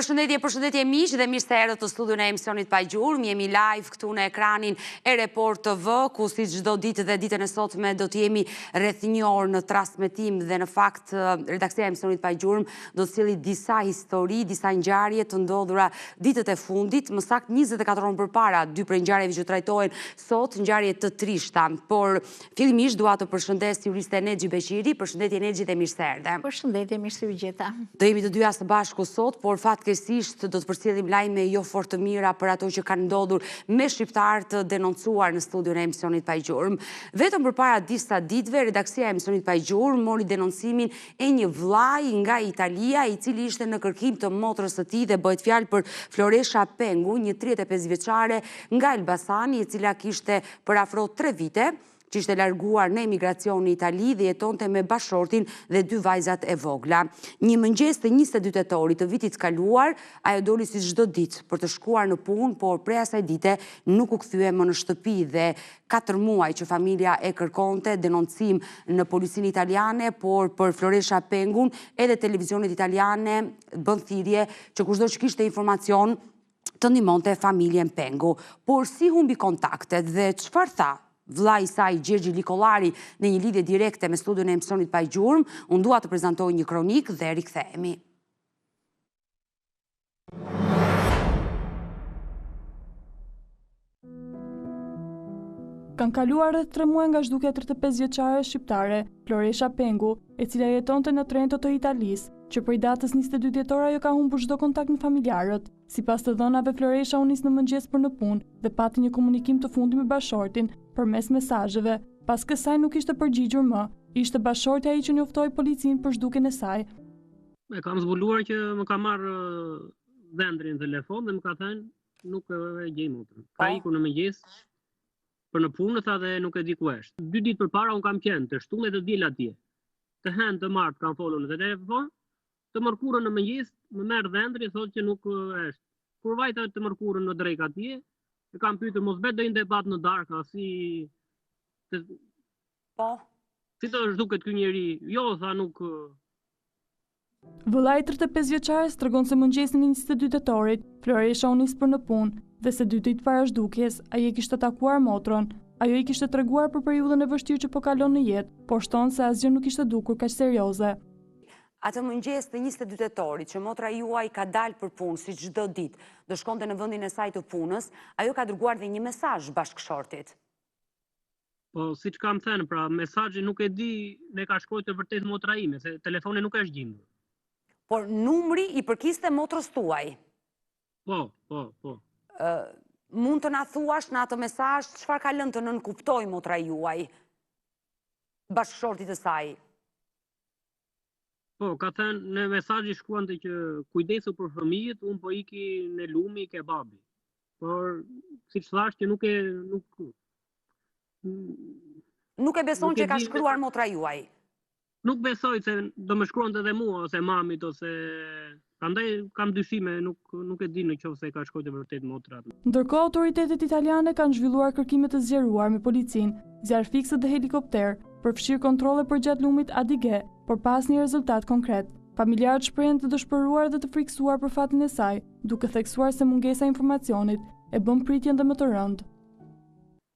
Përshëndetje, përshëndetje miq dhe mirë se erdhët në studion e emisionit Pa Gjurmë. Jemi live këtu në ekranin e Report TV, ku si çdo ditë dhe ditën e sotme do të jemi rreth një orë në transmetim dhe në fakt redaksia e emisionit Pa Gjurmë do të sjelli disa histori, disa ngjarje të ndodhura ditët e fundit, më saktë 24 orë përpara, dy prej ngjarjeve që trajtohen sot, ngjarje të trishta. Por Fillimisht dua të përshëndes juristen Nexhi Beqiri, përshëndetje Nexhi dhe mirë se erdhe. Përshëndetje, mirë se ju gjeta. Do jemi të dyja së bashku sot, por fatkeqësisht do të përcjellim lajme jo fort të mira për ato që kanë ndodhur me shqiptarë të denoncuar në studion e emisionit Pa Gjurmë. Vetëm përpara disa ditëve, redaksia e emisionit Pa Gjurmë mori denoncimin e një vëllai nga Italia, i cili ishte në kërkim të motrës së tij dhe bëhet fjalë për Floresha Pengu, një 35 vjeçare nga Elbasani, e cila kishte për afro tre vite, që ishte larguar në emigracion në Itali dhe jetonte me bashkëshortin dhe dy vajzat e vogla. Një mëngjes të 22 tetorit të vitit të kaluar, ajo doli si çdo ditë për të shkuar në punë, por prej asaj dite nuk u kthye më në shtëpi dhe katër muaj që familja e kërkonte denoncim në policinë italiane, por për Floresha Pengun edhe televizionet italiane bënë thirrje që kushdo që kishte informacion të ndihmonte familjen Pengu. Por si humbi kontaktet dhe çfarë tha vëllai i saj Gjergji Likollari në një lidhje direkte me studion e emisionit Pa Gjurmë, unë dua të prezantoj një kronikë dhe rikthehemi. Kanë kaluar rreth 3 muaj nga zhdukja e 35 vjeçares shqiptare, Floresha Pengu, e cila jetonte në Trento të Italisë. Që prej datës 22 dhjetor ajo ka humbur çdo kontakt me familjarët. Sipas të dhënave, Floresha u nis në mëngjes për në punë dhe pati një komunikim të fundit me bashkëshortin përmes mesazheve. Pas kësaj nuk ishte përgjigjur më. Ishte bashkëshorti ai që njoftoi policinë për zhdukjen e saj. E kam zbuluar që më ka marrë dhëndri në telefon dhe më ka thënë nuk e gjej motrën. Ka po. ikur në mëngjes për në punë tha dhe nuk e di ku është. Dy ditë përpara un kam qenë të shtunë e të diel atje. Të hënë të martë kam folur në telefon, të mërkurën në mëngjes më merr dhëndri thotë që nuk është. Kur vajta të mërkurën në drekë atje, e kam pyetur mos bëhet ndonjë debat në darkë, si të Po. Si të zhduket ky njeri? Jo, tha nuk Vëllai i 35 vjeçares tregon se mëngjesin e 22 tetorit, Floresha u nis për në punë dhe se dy ditë para zhdukjes, ai e kishte takuar motrën. Ajo i kishte treguar për periudhën e vështirë që po kalon në jetë, por shton se asgjë nuk ishte dukur kaq serioze. Atë mëngjes të 22 tetorit, që motra juaj ka dalë për punë, si çdo ditë, do shkonte në vendin e saj të punës, ajo ka dërguar dhe një mesazh bashkëshortit. Po, siç kam thënë, pra, mesazhi nuk e di në e ka shkruajtur vërtet motra ime, se telefoni nuk është gjindur. Por numri i përkiste motrës tuaj? Po, po, po. Mund të na thuash në atë mesazh, çfarë ka lënë të nënkuptojë motra juaj, bashkëshortit të saj? Po, ka thënë në mesazhi shkruante që kujdesu për fëmijët, unë po iki në lumi ke babi. Por siç thashë që nuk e nuk Nuk e beson që e ka shkruar motra juaj. Nuk besoj se do më shkruante edhe mua ose mamit ose prandaj kam dyshime, nuk nuk e di në qoftë se e ka shkruar vërtet motra. Ndërkohë autoritetet italiane kanë zhvilluar kërkime të zgjeruar me policinë, zjarrfikësët dhe helikopterë, përfshirë kontrolle përgjatë lumit Adige, por pa asnjë rezultat konkret. Familjarët shprehen të dëshpëruar dhe të frikësuar për fatin e saj, duke theksuar se mungesa e informacionit e bën pritjen dhe më të rëndë.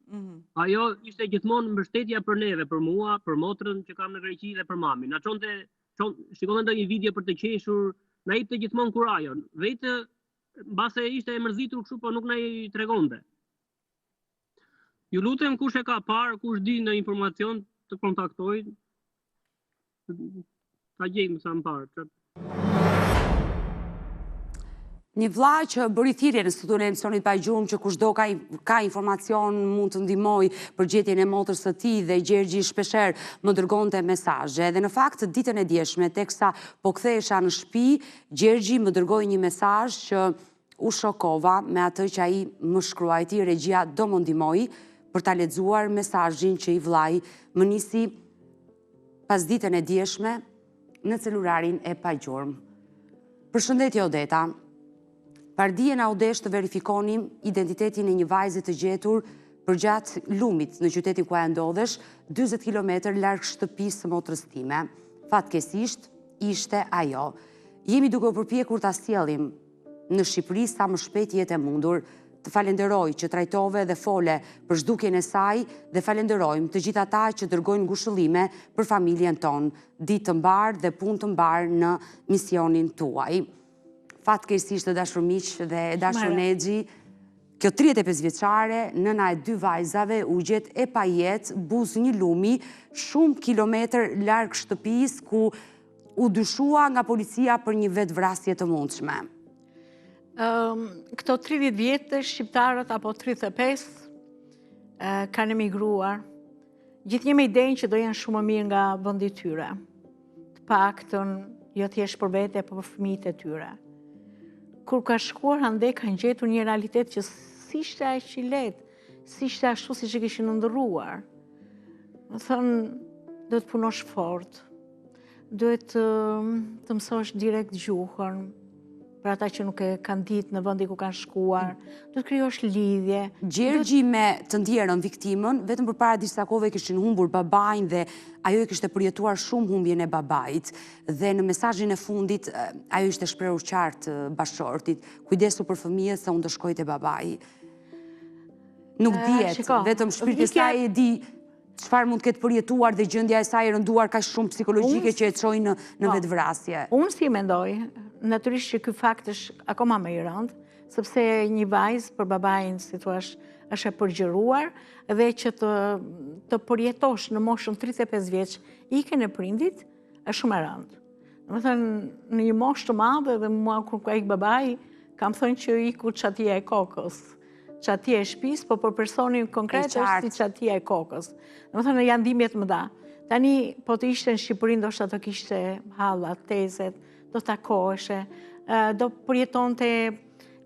Mhm. Ajo ishte gjithmonë mbështetja për neve, për mua, për motrën që kam në Greqi dhe për mamin. Na çonte, çon, shikonte ndonjë video për të qeshur, na jepte gjithmonë kurajon. Vetë mbase ishte e mërzitur kështu, po nuk na i tregonte. Ju lutem kush e ka parë, kush di ndonjë informacion të kontaktojë. Ta gjejmë sa më parë. Një vlla që bëri thirrje në studion e emisionit Pa Gjurmë që kushdo ka, ka informacion mund të ndihmojë për gjetjen e motrës së tij dhe Gjergji shpeshherë më dërgonte mesazhe. Dhe në fakt ditën e djeshme, teksa po kthehesha në shtëpi, Gjergji më dërgoi një mesazh që U shokova me atë që ai më shkruajti, regjia do më ndihmojë për ta lexuar mesazhin që i vëllai më nisi pasditen e djeshme në celularin e Pa Gjurmë. Përshëndetje Odeta. Pardje na u desh të verifikonim identitetin e një vajze të gjetur përgjatë lumit në qytetin ku ajo ndodhesh, 40 kilometër larg shtëpisë së motrës time. Fatkeqësisht, ishte ajo. Jemi duke u përpjekur ta sjellim. në Shqipëri sa më shpejt të jetë e mundur. Të falenderoj që trajtove dhe fole për zhdukjen e saj dhe falenderojmë të gjithë ata që dërgojnë ngushëllime për familjen tonë. Ditë të mbarë dhe punë të mbarë në misionin tuaj. Fatkeqësisht të dashur miq dhe e dashur Nexhi, kjo 35 vjeçare, nëna e dy vajzave u gjet e pajetë buzë një lumi shumë kilometër larg shtëpisë ku u dyshua nga policia për një vetëvrasje të mundshme. Këto 30 vjetë shqiptarët apo 35 kanë emigruar, gjithnjë me idenë që do jenë shumë më mirë nga vendi i tyre. Të paktën, jo thjesht për vete, por për fëmijët e tyre. Kur kanë shkuar andej kanë gjetur një realitet që s'ishte aq i lehtë, s'ishte ashtu siç e kishin ëndërruar. Domethënë, duhet të punosh fort, duhet të, të mësosh direkt gjuhën, për ata që nuk e kanë ditë në vendin ku kanë shkuar, duhet të krijosh lidhje. Gjergji me të ndjerën viktimën, vetëm përpara disa kohëve kishin humbur babain dhe ajo e kishte përjetuar shumë humbjen e babait. Dhe në mesazhin e fundit, ajo ishte shprehur qartë bashkëshortit, kujdesu për fëmijët se unë do shkoj te babai. Nuk dihet, vetëm shpirti i saj e di çfarë mund të ketë përjetuar dhe gjendja e saj e rënduar kaq shumë psikologjike që e çoi në në po. vetëvrasje. Unë si mendoj, natyrisht që ky fakt është akoma më i rëndë, sepse një vajzë për babain, si thua, është e përgjëruar dhe që të të përjetosh në moshën 35 vjeç ikjen e prindit është shumë e rëndë. Domethënë, në një moshë të madhe dhe mua kur ka ikë babai, kam thënë që iku çatia e kokës. Çatia e shpisë, po për personin konkret është si çatia e kokës. Domethënë, janë dhimbje të mëdha. Tani, po të ishte në Shqipëri, ndoshta do kishte hallat, tezet, do takoheshe, do përjetonte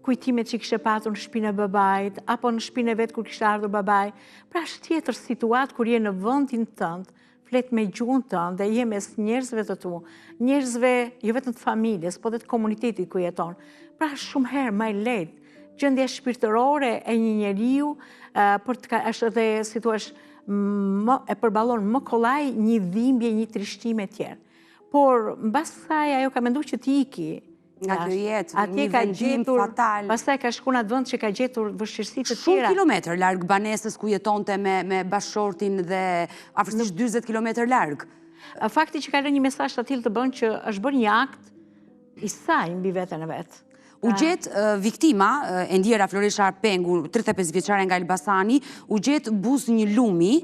kujtimet që kishte patur në shpinë e babait, apo në shpinë e vet kur kishte ardhur babai. Pra është tjetër situatë kur je në vendin tënd, flet me gjuhën tënde, je mes njerëzve të tu, njerëzve jo vetëm të familjes, po dhe të komunitetit ku jeton. Pra shumë herë më e lehtë, gjendja shpirtërore e një njeriu, për të ka, është edhe, si thua, më, e përballon më kollaj një dhimbje, një trishtim e tjerë. Por, mbas saj, ajo ka mendu që t'i iki, Nga kjo jetë, një vendim fatal. Pastaj ka shku në atë vend që ka gjetur vështirësi të tjera. Shumë kilometër larg banesës ku jetonte me, me bashkëshortin dhe afërsisht 40 kilometër larg. Fakti që ka lënë një mesazh të tillë të bën që është bërë një akt i saj mbi veten e vet. U gjet viktima, e ndjera Floresha Pengu, 35 vjeçare nga Elbasani, u gjet buzë një lumi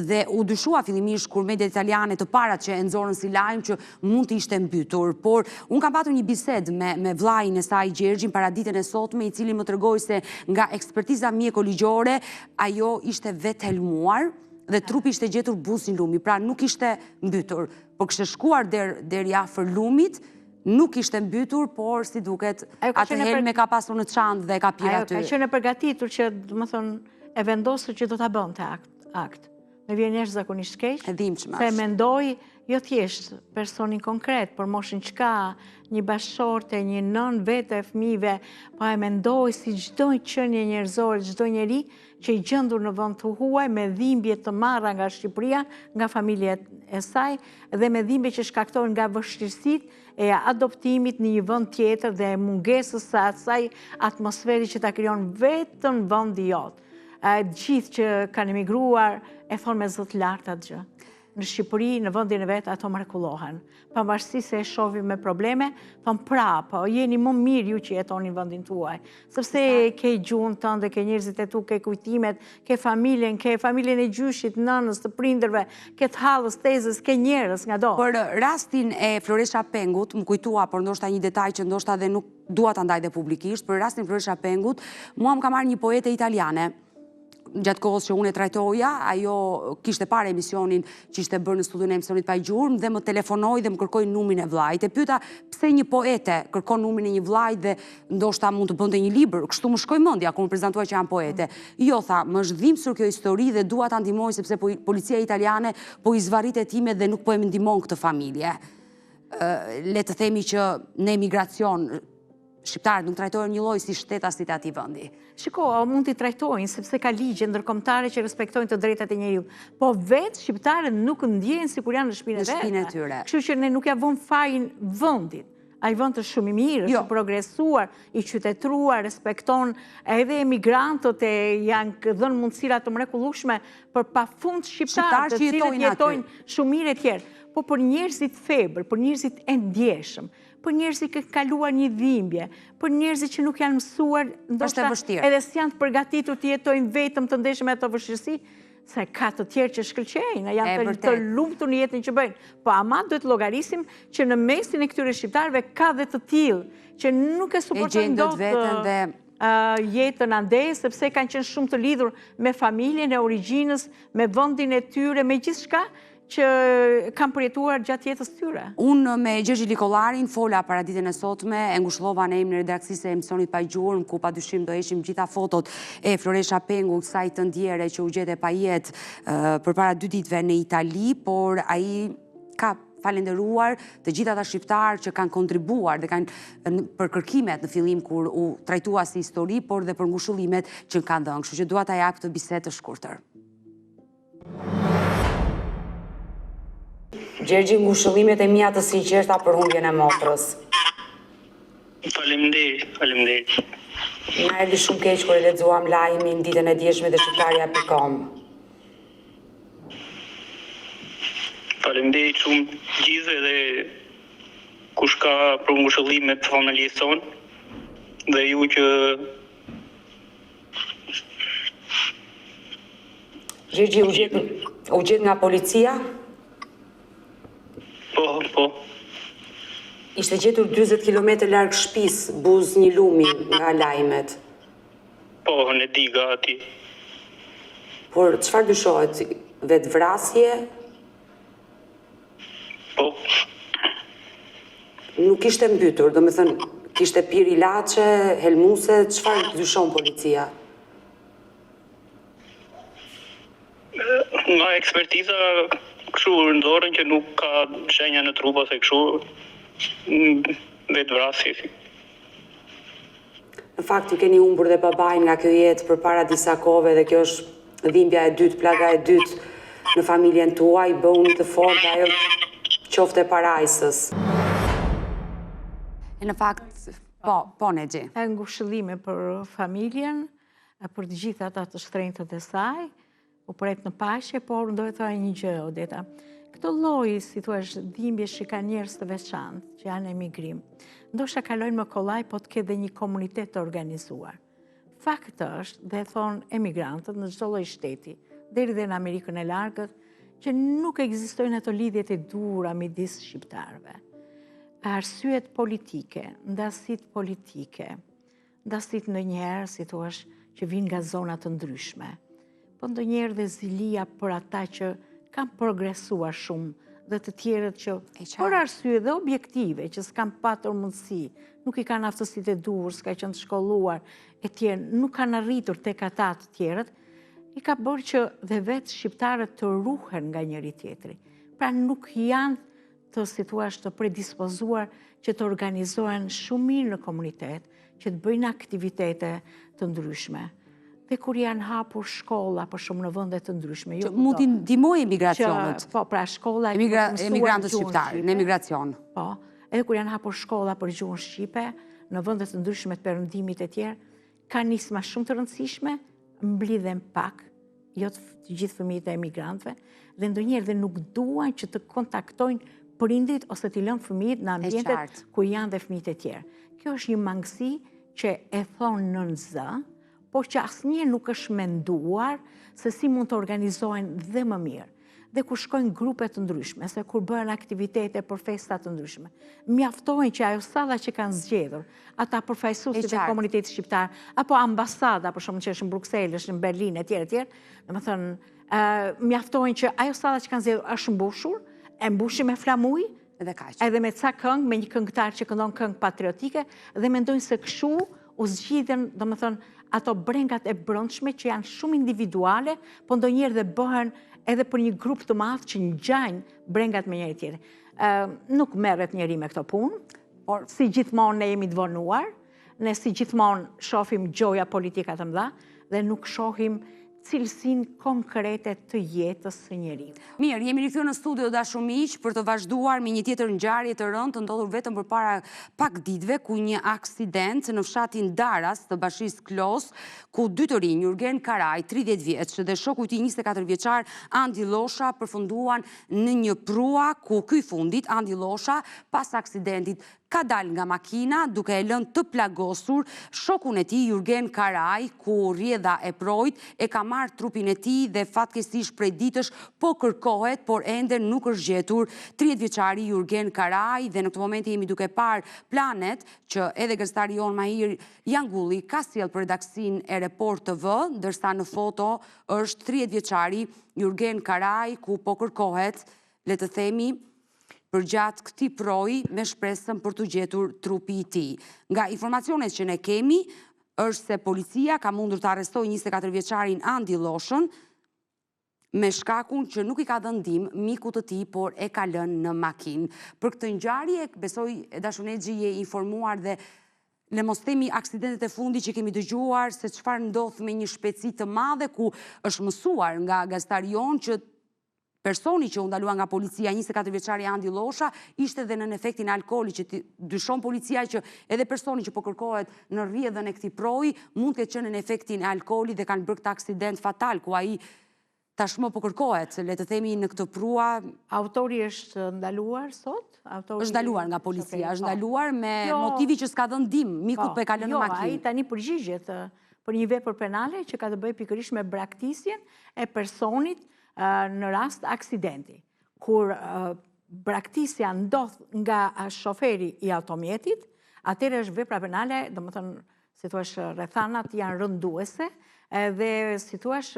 dhe u dyshua fillimisht kur mediat italiane të parat që e nxorën si lajm që mund të ishte mbytur. Por, unë kam patur një bisedë me, me vllain e saj Gjergjin paraditen e sotme, i cili më tregoi se nga ekspertiza mjeko-ligjore ajo ishte vetëhelmuar dhe trupi ishte gjetur buzë një lumi, pra nuk ishte mbytur, por kishte shkuar der, deri afër lumit, nuk ishte mbytur, por si duket atë helm e ka pasur në çantë dhe e ka pirë aty. Ajo ka qenë e përgatitur që, domethënë, e vendosur që do ta bënte akt. Më vjen jashtëzakonisht keq. E dhimbshme. Se mendoj jo thjesht personin konkret, por moshën që ka, një bashkëshorte, një nënë vetë e fëmijëve, po e mendoj si çdo qenie njerëzore, çdo njeri që i gjendur në vend të huaj me dhimbje të marra nga Shqipëria, nga familja e saj dhe me dhimbje që shkaktohen nga vështirësitë e adoptimit në një vend tjetër dhe mungesës së asaj atmosfere që ta krijon vetëm vendi jot. Gjithë që kanë emigruar e thonë me zë të lartë atë gjë. Në Shqipëri, në vendin e vet, ato mrekullohen. Pavarësisht se e shohim me probleme, thonë prapë, jeni më mirë ju që jetoni në vendin tuaj. Sepse ke gjuhën tënde, ke njerëzit e tu, ke kujtimet, ke familjen, ke familjen e gjyshit, nënës, të prindërve, ke të hallës, tezës, ke njerëz ngado. Për rastin e Floresha Pengut, m'u kujtua, por ndoshta një detaj që ndoshta dhe nuk dua ta ndaj dhe publikisht, për rastin e Floresha Pengut, mua më ka marrë një poete italiane, gjatë kohës që unë e trajtoja, ajo kishte parë emisionin që ishte bërë në studion e emisionit Pa Gjurmë dhe më telefonoi dhe më kërkoi numrin e vllait. E pyeta pse një poete kërkon numrin e një vllait dhe ndoshta mund të bënte një libër. Kështu më shkoi mendja kur më prezantua që jam poete. Jo, tha, më është dhimbsur kjo histori dhe dua ta ndihmoj sepse po, policia italiane po i zvarrit hetimet dhe nuk po e ndihmon këtë familje. Le të themi që në emigracion shqiptarët nuk trajtohen njëlloj si shtetasit e atij vendi. Shiko, mund t'i trajtojnë, sepse ka ligje ndërkombëtare që respektojnë të drejtat e njeriut. Po vetë shqiptarët nuk ndjehen sikur janë në shpinë e vet. Në shpinë e tyre. Kështu që ne nuk ia vëmë fajin vendit. Ai vend është shumë i mirë, është jo. i progresuar, i qytetëruar, respekton edhe emigrantët e janë dhënë mundësira të mrekullueshme për pafund shqiptarë, të cilët jetojnë shumë mirë e tjerë. Po për njerëzit febër, për njerëzit e ndjeshëm, për njerëzit që kanë kaluar një dhimbje, për njerëzit që nuk janë mësuar, ndoshta edhe s'janë të përgatitur të jetojnë vetëm të ndeshen me ato vështirësi, se ka të tjerë që shkëlqejnë, janë të lumtur në jetën që bëjnë. Po ama duhet të llogarisim që në mesin e këtyre shqiptarëve ka dhe të tillë që nuk e suportojnë dot jetën andej, sepse kanë qenë shumë të lidhur me familjen e origjinës, me vendin e tyre, me gjithçka, që kanë përjetuar gjatë jetës tyre. Unë me Gjergj Likollarin fola paraditen e sotme, e ngushëllova në emrin e redaksisë së emisionit Pa Gjurmë, ku pa dyshim do heqim gjitha fotot e Floresha Pengu, kësaj të ndjere që u gjet e pajetë përpara dy ditëve në Itali, por ai ka falenderuar të gjithë ata shqiptarë që kanë kontribuar dhe kanë për kërkimet në fillim kur u trajtua si histori, por dhe për ngushëllimet që kanë dhënë. Kështu që dua ta jap këtë bisedë të shkurtër. Gjergji, ngushëllimet e mia të sinqerta për humbjen e motrës. Faleminderit, faleminderit. Na erdhi shumë keq kur e lexuam lajmin ditën e djeshme te shqiptarja.com. Faleminderit shumë gjithëve dhe kush ka për ngushëllime të familjes sonë dhe ju që Gjergji u gjet u gjet nga policia? Po, po. Ishte gjetur 40 km larg shtëpisë, buzë një lumi nga lajmet. Po, në diga aty. Por çfarë dyshohet? Vetëvrasje? Po. Nuk ishte mbytur, domethënë kishte pirë ilaçe, helmuse, çfarë dyshon policia? Nga ekspertiza kështu nxorën që nuk ka shenja në trup ose kështu vetëvrasje. Në fakt ju keni humbur dhe babain nga kjo jetë përpara disa kohëve dhe kjo është dhimbja e dytë, plaga e dytë në familjen tuaj, bëhuni të fortë dhe ajo qoftë e parajsës. E në fakt, po, po Nexhi. E ngushëllime për familjen, për të gjithë ata të shtrenjtët e saj, u prehtë në paqe, por unë do e thoja një gjë, Odeta. Këto lloj, si thua, dhimbjesh që kanë njerëz të veçantë, që janë në emigrim, ndoshta kalojnë më kollaj, po të ketë dhe një komunitet të organizuar. Fakt është, dhe e thonë emigrantët në çdo lloj shteti, deri dhe në Amerikën e largët, që nuk ekzistojnë ato lidhjet e duhura midis shqiptarëve. Arsyet politike, ndasitë politike, Ndasitë ndonjëherë, si thuash, që vijnë nga zona të ndryshme. Po ndonjëherë dhe zilia për ata që kanë progresuar shumë dhe të tjerët që për arsye dhe objektive që s'kanë patur mundësi, nuk i kanë aftësitë e duhur, s'kanë qenë të shkolluar, e tjerë, nuk kanë arritur tek ata të tjerët, i ka bërë që dhe vetë shqiptarët të ruhen nga njëri-tjetri. Pra nuk janë të si thuash të predispozuar që të organizohen shumë mirë në komunitet, që të bëjnë aktivitete të ndryshme. Dhe kur janë hapur shkolla për shembull në vende të ndryshme. Jo që mund t'i ndihmojë emigracionët. Po, pra shkolla... Emigrantët shqiptarë, në emigracion. Po, edhe kur janë hapur shkolla për gjuhën shqipe, në vende të ndryshme të perëndimit e tjerë, ka nisma shumë të rëndësishme, mblidhen pak, jo të gjithë fëmijët e emigrantëve, dhe ndonjëherë dhe nuk duan që të kontaktojnë prindërit ose t'i lënë fëmijët në ambientet ku janë dhe fëmijët e tjerë. Kjo është një mangësi që e thonë nën zë, por që asnjëherë nuk është menduar se si mund të organizohen dhe më mirë. Dhe kur shkojnë grupe të ndryshme, se kur bëhen aktivitete për festa të ndryshme, mjaftohen që ajo salla që kanë zgjedhur, ata përfaqësuesit e komunitetit shqiptar, apo ambasada, për shembull që është në Bruksel, është në Berlin, e tjerë, e tjerë, domethënë, mjaftohen që ajo salla që kanë zgjedhur është mbushur, e mbushin me flamuj, Edhe kaq. Edhe me ca këngë, me një këngëtar që këndon këngë patriotike, dhe mendojnë se kështu u zgjidhen, domethënë, ato brengat e brendshme që janë shumë individuale, po ndonjëherë dhe bëhen edhe për një grup të madh që ngjajnë brengat me njëri-tjetrin. Nuk merret njeri me këto punë, por si gjithmonë ne jemi të vonuar, ne si gjithmonë shohim gjoja politika të mëdha dhe nuk shohim. cilësinë konkrete të jetës së njeriut. Mirë, jemi rikthyer në studio të dashur miq për të vazhduar me një tjetër ngjarje të rëndë të ndodhur vetëm përpara pak ditëve ku një aksident në fshatin Daras të bashkisë Klos, ku dy të rinj, Jurgen Karaj, 30 vjeç dhe shoku i tij 24 vjeçar Andi Llosha përfunduan në një prua ku ky i fundit, Andi Llosha, pas aksidentit ka dalë nga makina duke e lënë të plagosur shokun e tij Jurgen Karaj, ku rrjedha e proit e ka marrë trupin e tij dhe fatkeqësisht prej ditësh po kërkohet, por ende nuk është gjetur 30 vjeçari Jurgen Karaj dhe në këtë moment jemi duke parë planet që edhe gazetari jonë Mahir Jangulli ka sjellë për redaksinë e Report TV, ndërsa në foto është 30 vjeçari Jurgen Karaj, ku po kërkohet, le të themi, përgjatë këtij proi me shpresën për t'u gjetur trupi i tij. Nga informacionet që ne kemi, është se policia ka mundur të arrestojë 24 vjeçarin Andi Lloshën, me shkakun që nuk i ka dhënë ndihmë mikut të tij, por e ka lënë në makinë. Për këtë ngjarje, besoj e dashur Nexhi je informuar dhe le mos themi aksidentet e fundit që kemi dëgjuar se çfarë ndodh me një shpejtësi të madhe ku është mësuar nga gazetari jonë që Personi që u ndalua nga policia, 24 vjeçari Andi Llosha, ishte dhe nën efektin e alkoolit që dyshon policia që edhe personi që po kërkohet në rrjedhën e këtij proi mund të ketë qenë nën efektin e alkoolit dhe kanë bërë këtë aksident fatal ku ai tashmë po kërkohet, le të themi në këtë prua. Autori është ndaluar sot? Autori është ndaluar nga policia, është po. ndaluar me jo. motivi që s'ka dhënë ndihmë, mikut po, po e ka lënë në jo, makinë. Jo, ai tani përgjigjet për një vepër penale që ka të bëjë pikërisht me braktisjen e personit në rast aksidenti. Kur braktisja ndodh nga shoferi i automjetit, atëherë është vepra penale, domethënë, si thuash, rrethanat janë rënduese, dhe si thuash,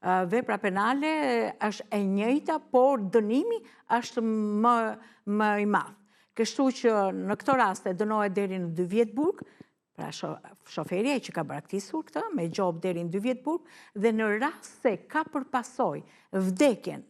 vepra penale është e njëjta, por dënimi është më, më i madh. Kështu që në këto raste dënohet deri në 2 vjet burg, Pra shoferi ai që ka braktisur këtë, me gjobë deri në 2 vjet burg, dhe në rast se ka për pasojë vdekjen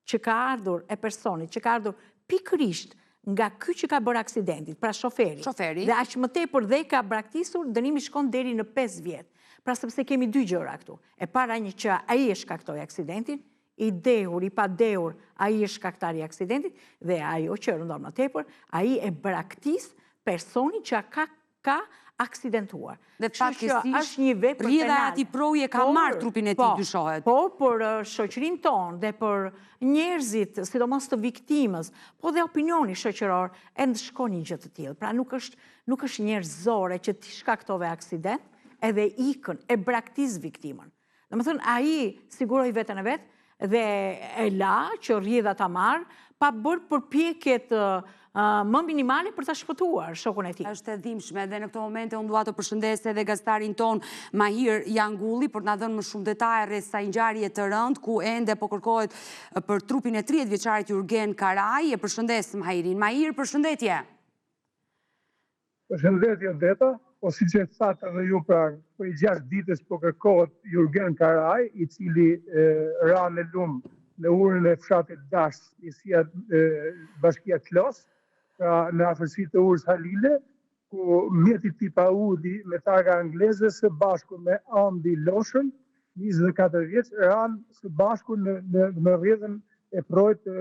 që ka ardhur e personit, që ka ardhur pikërisht nga ky që ka bërë aksidentin, pra shoferi, shoferi. dhe aq më tepër dhe ka braktisur, dënimi shkon deri në 5 vjet. Pra sepse kemi dy gjëra këtu. E para një që ai e shkaktoi aksidentin, i dehur, i padehur, ai është shkaktari i aksidentit dhe ajo që rëndon më tepër, ai e braktis personin që ka ka aksidentuar. Dhe fatkeqësisht është një vepër penale. Rrjedha e atij proi e ka marrë trupin e tij, po, dyshohet. Po, për shoqërinë tonë dhe për njerëzit, sidomos të viktimës, po dhe opinioni shoqëror e ndëshkon një gjë të tillë. Pra nuk është nuk është njerëzore që ti shkaktove aksident edhe ikën, e braktis viktimën. Domethënë, ai siguroi veten e vet dhe e la që rrjedha ta marrë, pa bërë përpjekjet më minimale për ta shpëtuar shokun e tij. Është e dhimbshme dhe në këto momente unë dua të përshëndes edhe gazetarin tonë Mahir Jangulli për të na dhënë më shumë detaje rreth kësaj ngjarje të rëndë ku ende po kërkohet për trupin e 30 vjeçarit Jurgen Karaj. E përshëndes Mahirin. Mahir, përshëndetje. Përshëndetje Odeta, po siç e thatë edhe ju pra, prej 6 ditësh po kërkohet Jurgen Karaj, i cili e, ra në lumë në urën e fshatit Dash, njësia bashkia Klos, pra në afërsi të urës Halile, ku mjeti tip Audi me targa angleze së bashku me Andi Loshën, 24 vjeç, ranë së bashku në në në rrjedhën e proit të,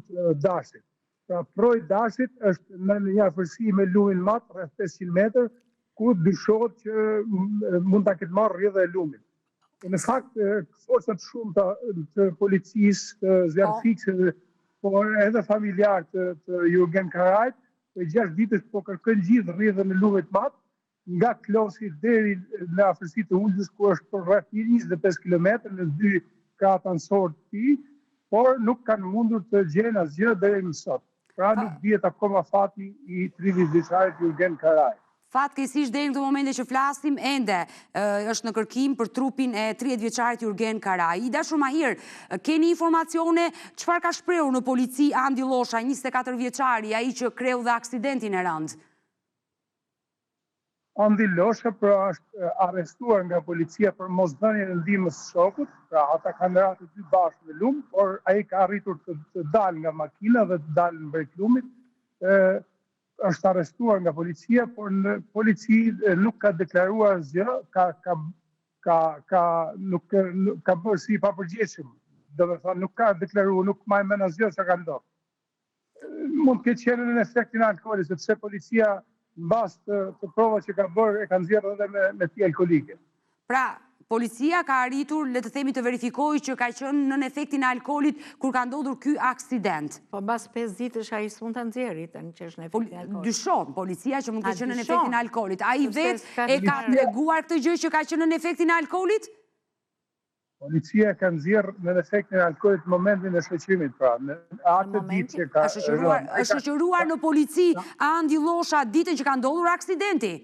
të Dashit. Pra proi i Dashit është në një afërsi me lumin Mat, rreth 500 metër, ku dyshohet që mund ta ketë marrë rrjedha e lumit. Në fakt, forca të shumta të policisë, të zjarrfikësve, por edhe familjarë të, të Jurgen Karajt, prej 6 ditësh po kërkojnë gjithë rrjedhën e lumit Mat, nga Klosi deri në afërsi të Ulzës, ku është për rreth 25 kilometra në dy krahët anësorë të tij, por nuk kanë mundur të gjejnë asgjë deri më sot. Pra nuk dihet akoma fati i 30 vjeçarit Jurgen Karaj. Fatkeqësisht deri në këtë momente që flasim ende është në kërkim për trupin e 30 vjeçarit Jurgen Karaj. I dashur Mahir, keni informacione çfarë ka shprehur në polici Andi Llosha, 24 vjeçari, ai që kreu dhe aksidentin e rëndë? Andi Losha pra është arrestuar nga policia për mosdhënien e ndihmës shokut, pra ata kanë ra të dy bashkë në lumë, por ai ka arritur të, të dalë nga makina dhe të dalë në breg lumit. Ë është arrestuar nga policia, por në polici nuk ka deklaruar asgjë, ka ka Ka ka nuk nuk ka bërë si i papërgjegjshëm. Domethënë nuk ka deklaruar, nuk maj mend asgjë çka ka ndodhur. Mund të ketë qenë në efektin e alkoolit, sepse policia në bazë të, të provat që ka bërë e ka nxjerrë edhe me me pije alkoolike. Pra, policia ka arritur, le të themi, të verifikojë që ka qenë nën efektin e alkoolit kur ka ndodhur ky aksident. Po mbas 5 ditësh ai s'mund ta nxjerrë tani që është në efektin e alkoolit. Dyshon policia që mund të ketë qenë nën efektin e alkoolit. Ai vetë e ka treguar këtë gjë që ka qenë nën efektin e alkoolit? Policia e ka nxjerrë nën efektin e alkoolit në momentin e shoqërimit, pra në atë ditë që ka rënë. Është shoqëruar në polici Andi Llosha ditën që ka ndodhur aksidenti?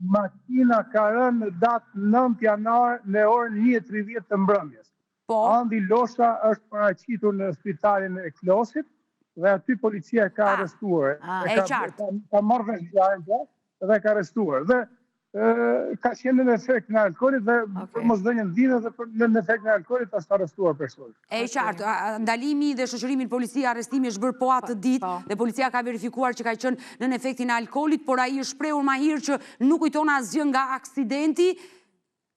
Makina ka rënë në datë 9 janar në orën 1:30 të mbrëmjes. Po. Andi Llosha është paraqitur në spitalin e Klosit dhe aty policia e ka ah. arrestuar. Ah, e qartë. Ka marrë vesh ngjarjen po, dhe e ka arrestuar. Dhe ka qenë në efektin e alkoolit dhe për mosdhënie ndihme dhe për në efektin e alkoolit është arrestuar personi. E qartë, ndalimi dhe shoqërimi në polici, arrestimi është bërë po atë po, ditë po. dhe policia ka verifikuar që ka qenë nën efektin e alkoolit, por ai është shprehur Mahir që nuk kujton asgjë nga aksidenti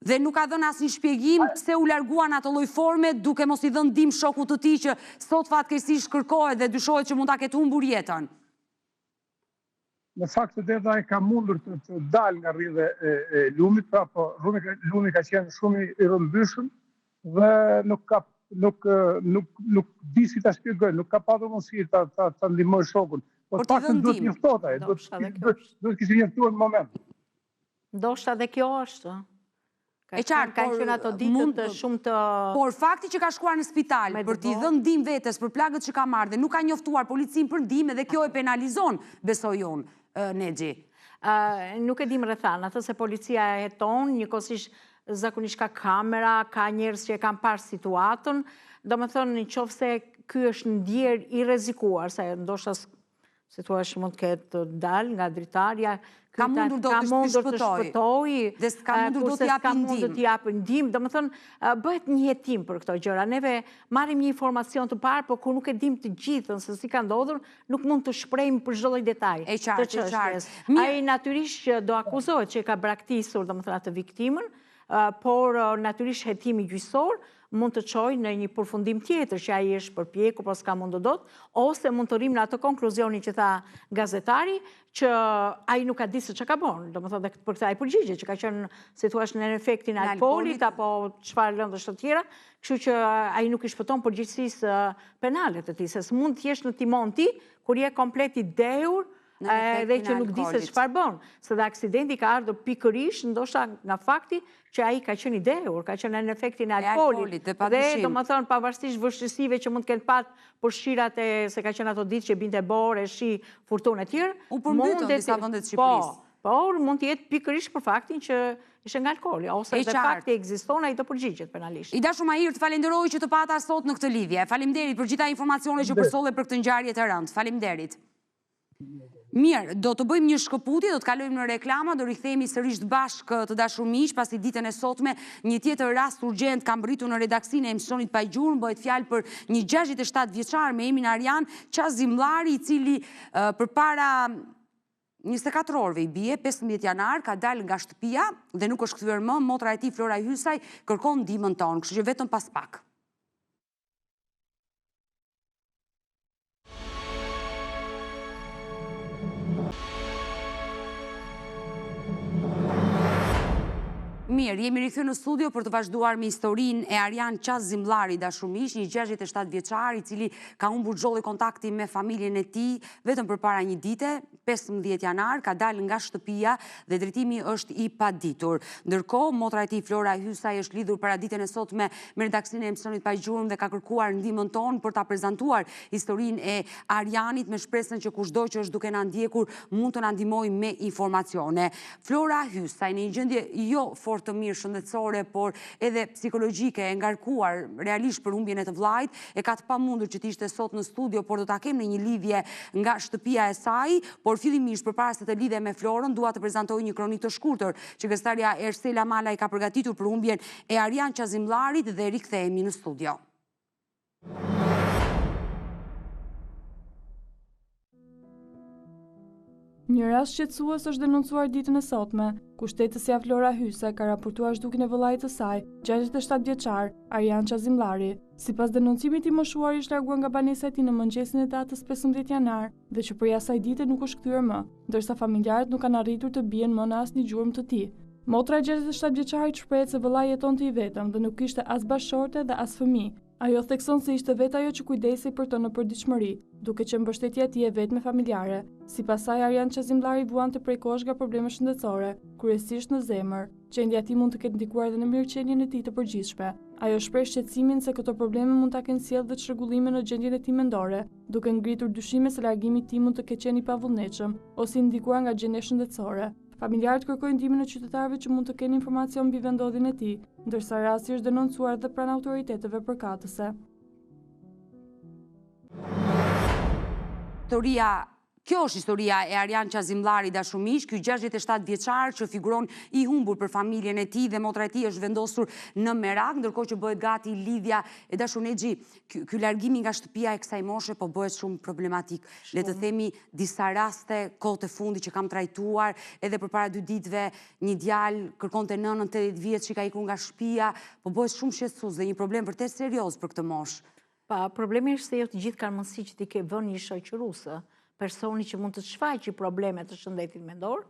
dhe nuk ka dhënë asnjë shpjegim pse u largua në atë lloj forme duke mos i dhënë ndihmë shokut të tij që sot fatkeqësisht kërkohet dhe dyshohet që mund ta ketë humbur jetën. Në fakt të vërtetë ai ka mundur të, të dalë nga rrjedha e, e lumit, pra po lumi, lumi ka qenë shumë i rrëmbyshëm dhe nuk ka nuk nuk nuk di si ta shpjegoj, nuk ka patur mundësi ta ta, ta ndihmojë shokun. Po të paktën duhet njoftohet ai, duhet duhet duhet kishte njoftuar në moment. Ndoshta dhe kjo është. E qartë, kanë qenë ato ditët të shumë të... Por fakti që ka shkuar në spital për t'i dhënë ndihmë vetes për plagët që ka marrë dhe nuk ka njoftuar policinë për ndihmë dhe kjo e penalizon, besoj unë, Nexhi. Nuk e dim rrethanat, atë se policia e heton, njëkohësisht zakonisht ka kamera, ka njerëz që e kanë parë situatën, domethënë në qoftë se ky është ndjerë i rrezikuar, se ndoshta si thua që mund të ketë dalë nga dritarja, ka mundur do të shpëtojë, dhe s'ka mundur do të japë ndihmë, domethënë, bëhet një hetim për këto gjëra. Neve marrim një informacion të parë, por kur nuk e dim të gjithën se si ka ndodhur, nuk mund të shprehemi për çdo lloj detaji. E qartë, e qartë. Ai natyrisht që do akuzohet që e ka braktisur, domethënë, atë viktimën, por natyrisht hetimi gjyqësor mund të çojë në një përfundim tjetër që ai është përpjekur, po s'ka mundur dot, ose mund të rrimë në atë konkluzionin që tha gazetari, që ai nuk ka ditë se çka ka bërë, domethënë dhe për këtë ai përgjigjet, që ka qenë, si thua, në efektin e alkoolit, apo çfarë lëndësh të tjera, kështu që ai nuk i shpëton përgjegjësisë penale të tij, se s'mund të jesh në timon ti, kur je komplet i dehur, edhe që nuk di se çfarë bën, se dhe aksidenti ka ardhur pikërisht ndoshta nga fakti që ai ka qenë i dehur, ka qenë në efektin e alkoolit, dhe domethënë pavarësisht vështirësive që mund të kenë pat për shirat e se ka qenë ato ditë që binte borë e shi, furtunë e tjerë, u përmbytën disa vende të Shqipërisë. Po, por mund të jetë pikërisht për faktin që ishte nga alkooli, ose dhe fakti ekziston, ai do përgjigjet penalisht. I dashur Mahir, të falenderoj që të pata sot në këtë lidhje. Faleminderit për gjitha informacionet që përcolle për këtë ngjarje të rëndë. Faleminderit. Mirë, do të bëjmë një shkëputje, do të kalojmë në reklama, do rikthehemi sërish bashkë të dashur miq, pasi ditën e sotme një tjetër rast urgjent ka mbërritur në redaksinë e emisionit Pa Gjurmë, bëhet fjalë për një 67 vjeçar me emrin Arjan Qazimllari, i cili përpara 24 orëve i bie, 15 janar, ka dalë nga shtëpia dhe nuk është kthyer më, motra e tij Flora Hysaj kërkon ndihmën tonë, kështu që vetëm pas pak. Mirë, jemi rikthyer në studio për të vazhduar me historinë e Arjan Qazimllari, dashur miq, një 67 vjeçar i cili ka humbur çdo lloj kontakti me familjen e tij vetëm përpara një dite, 15 janar, ka dalë nga shtëpia dhe drejtimi është i paditur. Ndërkohë, motra e tij Flora Hysaj është lidhur paraditen e sotme me redaksinë e emisionit Pa Gjurmë dhe ka kërkuar ndihmën tonë për ta prezantuar historinë e Arjanit me shpresën që kushdo që është duke na ndjekur mund të na ndihmojë me informacione. Flora Hysaj në një gjendje jo fort të mirë shëndetësore, por edhe psikologjike e ngarkuar realisht për humbjen e të vëllait, e ka të pamundur që të ishte sot në studio, por do ta kem në një lidhje nga shtëpia e saj, por fillimisht përpara se të lidhem me Florën, dua të prezantoj një kronikë të shkurtër që gazetarja Ersela Malaj ka përgatitur për humbjen e Arjan Qazimllarit dhe rikthehemi në studio. Një rast shqetësues është denoncuar ditën e sotme, ku shtetësja Flora Hysaj ka raportuar zhdukjen e vëllait të saj, 67 vjeçar, Arjan Qazimllari. Sipas denoncimit i moshuari është larguar nga banesa e tij në mëngjesin e datës 15 janar dhe që prej asaj dite nuk është kthyer më, ndërsa familjarët nuk kanë arritur të bien më në asnjë gjurmë të tij. Motra e 67 vjeçarit shprehet se vëllai jetonte i vetëm dhe nuk kishte as bashkëshorte dhe as fëmijë. Ajo thekson se ishte vetë ajo që kujdesej për të në përditshmëri, duke qenë mbështetja e tij e vetme familjare. Sipas saj, Arjan Qazimllari vuante prej kohësh nga probleme shëndetësore, kryesisht në zemër. Gjendja e tij mund të ketë ndikuar edhe në mirëqenien e tij të përgjithshme. Ajo shpreh shqetësimin se këto probleme mund ta kenë sjellë dhe çrregullime në gjendjen e tij mendore, duke ngritur dyshime se largimi i tij mund të ketë qenë i pavullnetshëm ose i ndikuar nga gjendja shëndetësore. Familjarët kërkojnë ndihmën e qytetarëve që mund të kenë informacion mbi vendndodhjen e tij, ndërsa rasti është denoncuar edhe pranë autoriteteve përkatëse. Historia Kjo është historia e Arjan Qazimllarit dashur miq, ky 67 vjeçar që figuron i humbur për familjen e tij dhe motra e tij është vendosur në merak, ndërkohë që bëhet gati lidhja e dashur Nexhi, ky largimi nga shtëpia e kësaj moshe po bëhet shumë problematik. Le të themi disa raste kohët e fundit që kam trajtuar, edhe përpara dy ditëve një djalë kërkonte nënën 80 vjeç që ka ikur nga shtëpia, po bëhet shumë shqetësues dhe një problem vërtet serioz për këtë moshë. Pa, problemi është se jo të gjithë kanë mundësi që t'i kenë vënë një shoqëruese, personi që mund të shfaqë probleme të shëndetit mendor,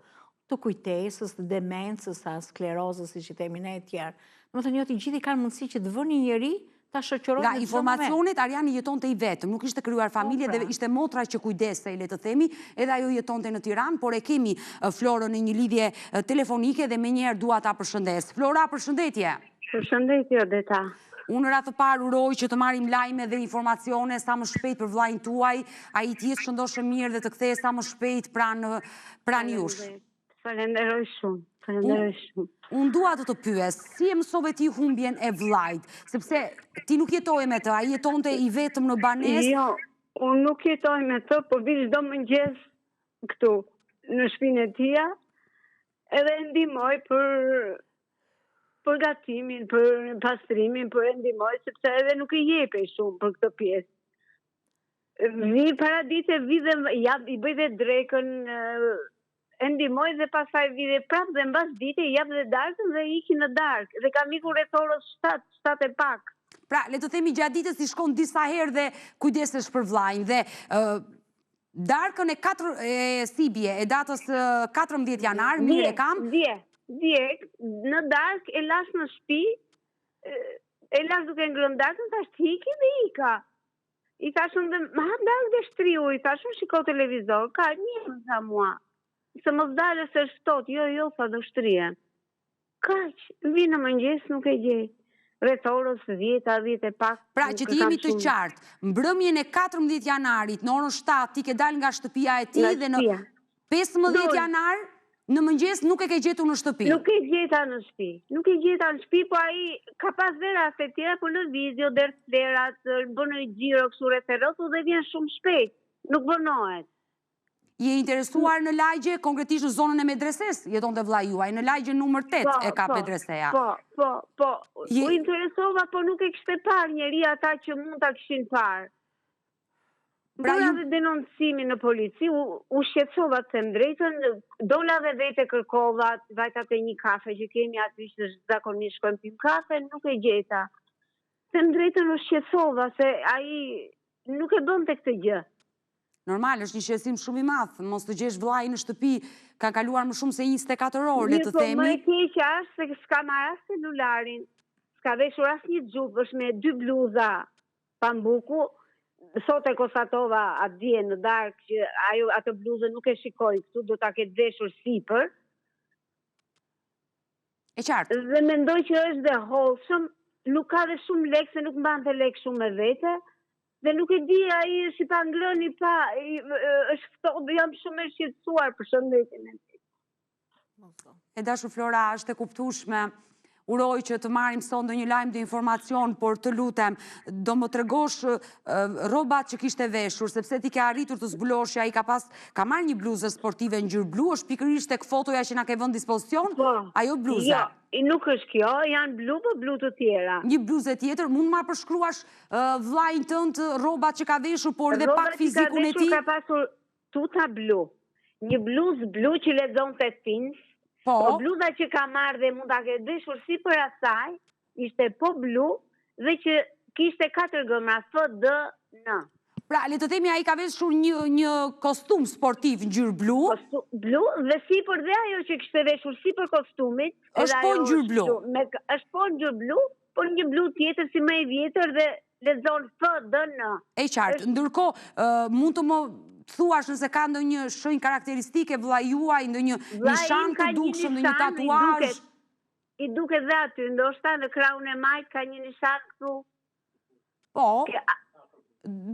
të kujtesës, të demencës, a sklerozës, siç i themi ne e tjerë. Domethënë, jo të gjithë i kanë mundësi që të vënë një njeri ta shoqërojë Nga informacionet, Arjani jetonte i vetëm, nuk ishte krijuar po, familje dhe pra. ishte motra që kujdesej, le të themi, edhe ajo jetonte në Tiranë, por e kemi Florën në një lidhje telefonike dhe menjëherë dua ta përshëndes. Flora, përshëndetje! Përshëndetje, Odeta! Unë në radhë të parë uroj që të marrim lajme dhe informacione sa më shpejt për vëllain tuaj, ai të jetë shëndoshë mirë dhe të kthehet sa më shpejt pranë pranë jush. Falenderoj shumë, falenderoj shumë. Unë dua të të pyes, si e mësove ti humbjen e vëllait? Sepse ti nuk jetoje me të, ai jetonte i vetëm në banesë. Jo, unë nuk jetoj me të, po vij çdo mëngjes këtu në shpinë e tija, edhe e ndihmoj për për gatimin, për pastrimin, për e ndihmoj, sepse edhe nuk i jepej shumë për këtë pjesë. Vij paradite, vij dhe ja, i bëj dhe drekën, e ndihmoj dhe pastaj vij dhe prapë dhe mbas dite i jap dhe darkën dhe iki në darkë. Dhe kam ikur rreth orës 7, 7 e pak. Pra, le të themi gjatë ditës ti shkon disa herë dhe kujdesesh për vllain dhe Darkën e 4 e si i bie e datës 14 janar, mirë e kam. Dje, dje, në darkë e lashë në shtëpi, e lashë duke ngrënë darkën, thashë të iki dhe ika. I thashë unë dhe, ma ha darkë dhe shtriu, i thashë unë shiko televizor, ka mirë më tha mua. Se mos dalë se është ftohtë, jo, jo, tha do shtrihem. Kaq, vij në mëngjes nuk e gjej. Rreth orës 10 a 10 e pak. Pra që të jemi të qartë, mbrëmjen e 14 janarit në orën 7 ti ke dalë nga shtëpia e tij dhe në 15 janar në mëngjes nuk e ke gjetur në shtëpi. Nuk e gjeta në shtëpi. Nuk e gjeta në shtëpi, po ai ka pas dhe raste të tjera, po lëviz, jo derdh plehrat, bën një xhiro kështu rreth e rrotull dhe vjen shumë shpejt. Nuk vonohet. Je interesuar në lagje, konkretisht në zonën e Medresesë, jetonte vëllai juaj, në lagjen numër 8 po, e ka po, Medreseja. Po, po, po, u interesova, po nuk e kishte parë njeri ata që mund ta kishin parë. Pra Bëra dhe denoncimin në polici, u, u shqetësova të them të drejtën, dola dhe vetë e kërkova, vajta te një kafe që kemi aty që zakonisht shkojmë pim kafe, nuk e gjeta. Them të drejtën u shqetësova se ai nuk e bënte këtë gjë. Normal, është një shqetësim shumë i madh, mos të gjesh vëllain në shtëpi, kanë kaluar më shumë se 24 orë, le të po, themi. Më e keqja është se s'ka marrë as celularin, s'ka veshur asnjë xhup, është me dy bluza pambuku. Sot e konstatova atë dje në darkë që ajo atë bluzën nuk e shikoj këtu, do ta ketë veshur sipër. E qartë. Dhe mendoj që është dhe hollshëm, nuk ka dhe shumë lekë se nuk mbante lekë shumë me vete, Dhe nuk e di, ai është i pangrënë, i pa, është ftohtë, jam shumë e shqetësuar për shëndetin e tij. E dashur Flora, është e kuptueshme. Uroj që të marrim sot ndonjë lajm dhe informacion, por të lutem, do më tregosh rrobat që kishte veshur, sepse ti ke arritur të zbulosh që ai ka pas, ka marrë një bluzë sportive ngjyrë blu, është pikërisht tek fotoja që na ke vënë në dispozicion, po, ajo bluza. Jo, nuk është kjo, janë blu, po blu të tjera. Një bluzë tjetër, mund ma përshkruash vëllain tënd, rrobat që ka veshur, por edhe pak fizikun e tij? Rrobat që ka veshur ka pasur tuta blu. Një bluzë blu që lexonte Tins. Po. Po bluza që ka marrë dhe mund ta ketë veshur sipër asaj, ishte po blu dhe që kishte katër gërma F D N. Pra, le të themi ai ka veshur një një kostum sportiv ngjyrë blu. Kostum blu dhe sipër dhe ajo që kishte veshur sipër kostumit, është po ngjyrë blu. Me, është po ngjyrë blu, por një blu tjetër si më e vjetër dhe lexon F D N. E qartë. Ndërkohë, mund të më thuash nëse ka ndonjë shenjë karakteristike vëllai juaj, ndonjë nishan të dukshëm, ndonjë tatuazh? I duket dhe aty, ndoshta në krahun e majtë ka një nishan këtu. Po,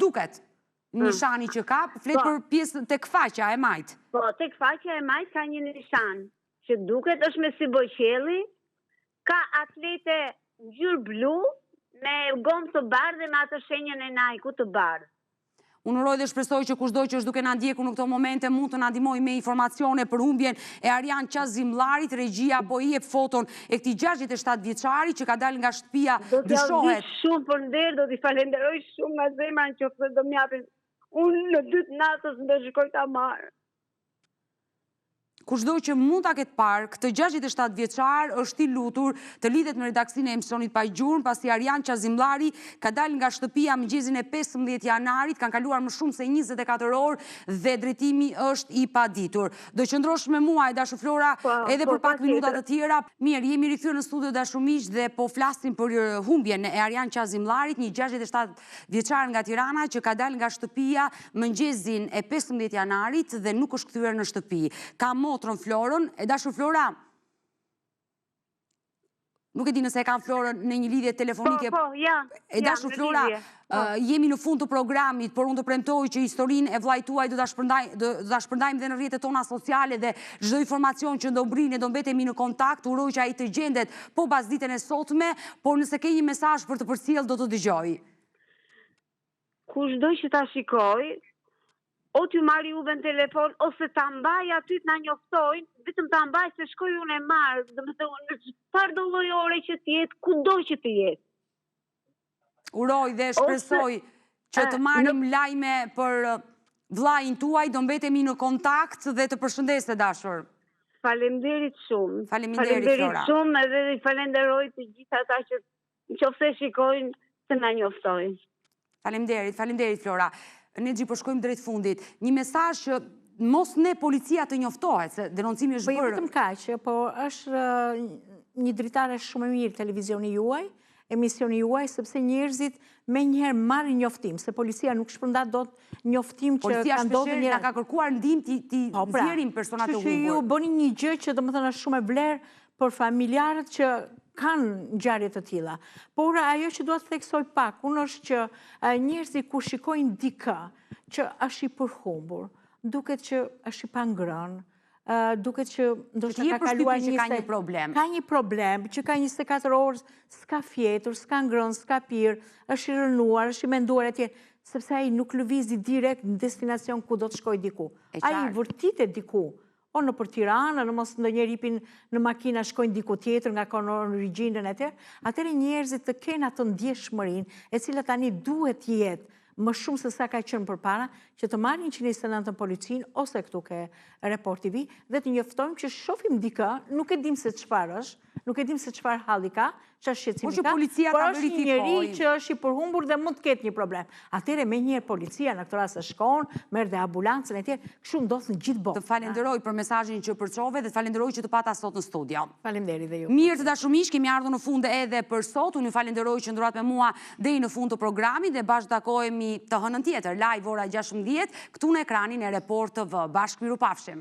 duket mm. nishani që ka, flet po. për pjesën tek faqja e majtë. Po, tek faqja e majtë ka një nishan që duket është me sy bojëqielli, ka atlete ngjyrë blu me gomë të bardhë dhe me atë shenjën e Nike-ut të bardhë. Unë uroj dhe shpresoj që kushdo që është duke na ndjekur në këto momente mund të na ndihmojë me informacione për humbjen e Arjan Qazimllarit, regjia po i jep foton e këtij 67 vjeçari që ka dalë nga shtëpia, dyshohet. Do t'jua di shumë për nder, do t'i falenderoj shumë nga zemra në qoftë se do m'japin. Unë në dy të natës do shkoj ta marr. Kushdo që mund ta ketë parë këtë 67 vjeçar është i lutur të lidhet me redaksinë e emisionit Pa Gjurmë, pasi Arjan Qazimllari ka dalë nga shtëpia mëngjesin e 15 janarit, kanë kaluar më shumë se 24 orë dhe drejtimi është i paditur. Do qëndrosh me mua e dashur Flora po, edhe po, për pak minuta të tjera. Mirë, jemi rikthyer në studio dashur miq dhe po flasim për humbjen e Arjan Qazimllarit, një 67 vjeçar nga Tirana që ka dalë nga shtëpia mëngjesin e 15 janarit dhe nuk është kthyer në shtëpi. Ka motrën Florën, e dashur Flora, nuk e di nëse e kam Florën në një lidhje telefonike. Po, po, ja. E dashur Flora, po. jemi në fund të programit, por unë të premtoj që historinë e vëllait tuaj do ta shpërndaj, do ta shpërndajmë dhe në rrjetet tona sociale dhe çdo informacion që do mbërrijë ne do mbetemi në kontakt, uroj që ai të gjendet po pasditen e sotme, por nëse ke një mesazh për të përcjellë do të dëgjoj. Kushdo që ta shikojë, o t'ju marrë juve në telefon, ose ta mbajë aty të na njoftojnë, vetëm ta mbajë se shkoj unë e marr, domethënë në çfarëdo lloj ore që të jetë, kudo që të jetë. Uroj dhe shpresoj që të marrim lajme për vëllain tuaj, do mbetemi në kontakt dhe të përshëndes e dashur. Faleminderit shumë. Faleminderit Flora. Shumë edhe i falenderoj të gjithë ata që në qoftë se shikojnë të na njoftojnë. Faleminderit, faleminderit Flora. Nexhi po shkojmë drejt fundit. Një mesazh që mos ne policia të njoftohet, se denoncimi është po jo bërë. Po vetëm kaq, po është një dritare shumë e mirë televizioni juaj, emisioni juaj, sepse njerëzit menjëherë marrin njoftim, se policia nuk shpërndan dot njoftim që ka ndodhur një... Policia ka kërkuar ndihmë t'i po, pra, nxjerrim personat e humbur. Kështu që ju bëni një gjë që domethënë është shumë e vlerë për familjarët që kanë ngjarje të tilla. Por ajo që dua të theksoj pak, unë është që njerëzit kur shikojnë dikë që është i përhumbur, duket që është i pangrënë, duket që ndoshta ka kaluar një ka një problem. Ka një problem, që ka 24 orë, s'ka fjetur, s'ka ngrënë, s'ka pirë, është i rënduar, është i menduar etj, sepse ai nuk lëvizi direkt në destinacion ku do të shkojë diku. Ai vërtitet diku, o nëpër Tiranë, në mos ndonjëherë hipin në makina shkojnë diku tjetër nga kanë origjinën etj, atëherë njerëzit të kenë atë ndjeshmërinë, e cila tani duhet të jetë më shumë se sa ka qenë përpara, që të marrin 129 policinë ose këtu ke Report TV dhe të njoftojmë që shofim dikë, nuk e dim se çfarë është, nuk e dim se çfarë halli ka, çfarë shqetësimi ka, por është një njeri që është i përhumbur dhe mund të ketë një problem. Atëherë menjëherë policia në këtë rast shkon, merr dhe ambulancën e tjerë, kështu ndodh në gjithë botën. Të falenderoj për mesazhin që përçove dhe të falenderoj që të pata sot në studio. Faleminderit dhe ju. Mirë të dashur miq, kemi ardhur në fund edhe për sot. Unë ju falenderoj që qëndruat me mua deri në fund të programit dhe bashkë takohemi të hënën tjetër, live ora 16, këtu në ekranin e Report TV. Bashkë mirupafshim.